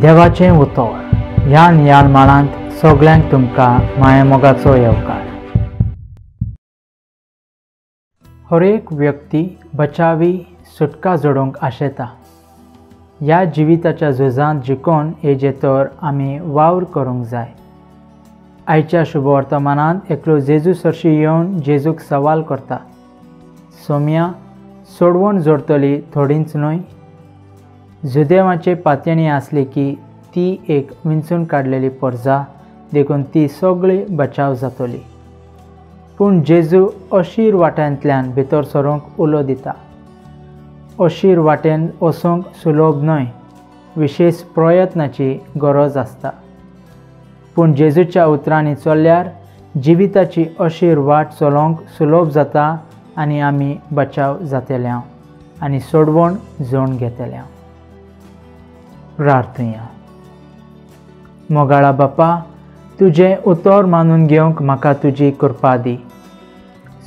देवाचें उतर ह्या नियाळ माळांत सगळ्यांक तुमकां मायामोगाचो येवकार. हर एक व्यक्ती बचावी सुटका जोडूंक आशेता. ह्या जिविताच्या झुजांत जिखोन हेजे तर आमी वावर करूंक जाय. आयच्या शुभवर्तमानांत एकलो जेजू सरशी येवन जेजूक सवाल करता, सोम्या सोडवण जोडतली थोडींच न्हय? जुदेवाचे पातयणी आसली की ती एक विंचून काडलेली परजा, देखून ती सगळी बचाव जातली. पूण जेजू अशीर वाट्यांतल्यान भितर सरूंक उलो दिता. अशीर वाटेन वचूंक सुलभ न्हय, विशेश प्रयत्नाची गरज आसता. पूण जेजूच्या उतरांनी चल्ल्यार जिविताची अशीर वाट चलोवंक सुलभ जाता आनी आमी बचाव जातले आनी सोडवण जोड घेतले. प्रार्थुया. मोगाळा बापा, तुजें उतर मानून घेवंक म्हाका तुजी कृपा दी.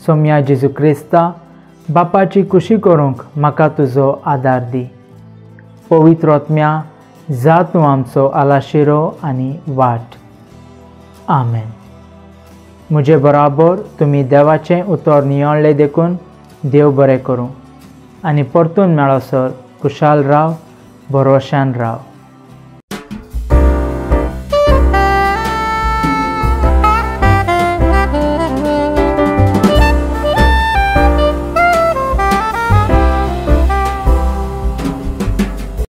सोम्या जेजू क्रिस्ता, बापाची खुशी करूंक म्हाका तुजो आदार दी. पवित्र आत्म्या, जा तूं आमचो आलाशिरो आनी वाट. आमेन. म्हजे बराबर तुमी देवाचें उतर नियाळ्ळें देखून देव बरें करूं आनी परतून मेळसर खुशाल राव, भरोश्यान राव.